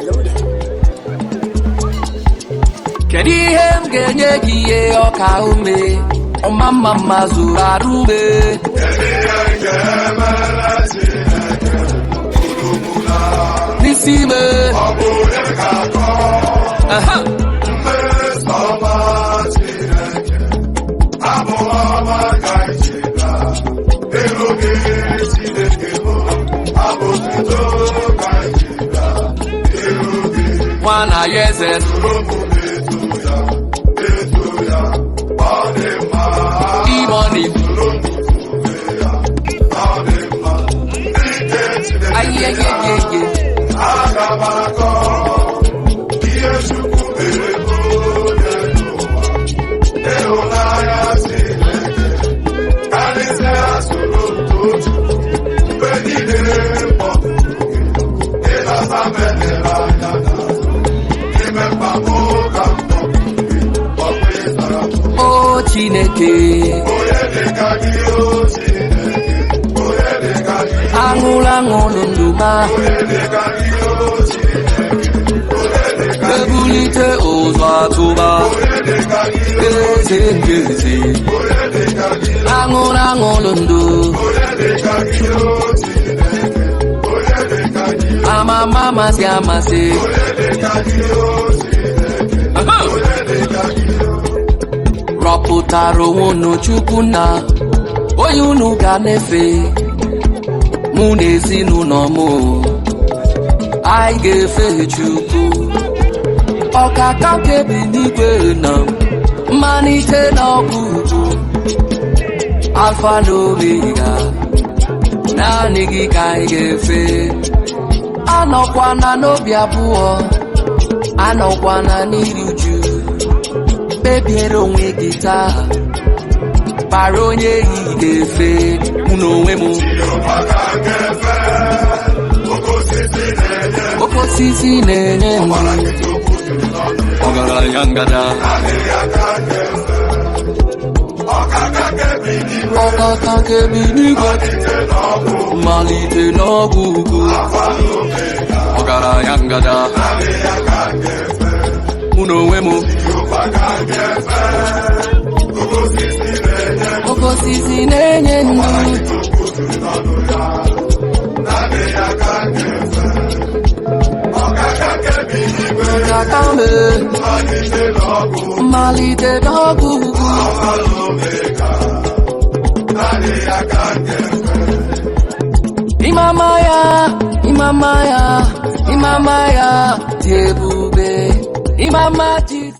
Loaded. Kedu ihe m ga-enye gị ihe ọka ume ọma mma mma zuru arụ ume? N'isi ime. Aha. Nwa na ya eze. E-money. Ayeyeyeye. O Chineke, aṅụlụ aṅụlụ ndụ ma ebulite ụzọ atụba eze nke eze, aṅụlụ aṅụlụ ndụ ama ama amasị amasị. Aha! Rọpụtara onwe unu Chukwu na onye unu ga na-efe, mụ na ezinụlọ m, anyị ga-efe Chukwu. Ọkaka kebi n'igwe na mmalite na ọgwụgwụ, alfa na omega, naanị gị ka anyị ga-efe. Anọkwana n'obi abụọ, anọkwana n'iri uju, kpebiere onwe gị taa, kpara onye ị ga-efe. Mụ na onwe m, oke osisi na-enye ndụ, ọgaranya ngada, ọkaka kebi n'igwe, mmalite n'ọgwụ ugwu, ọgaranya ngada. Mụ na onwe m, oke osisi na-enye ndụ. Ọkaka me mmalite n'ọgwụ ugwu. Imama ya, imama ya, imama ya dị ebube, imama ji.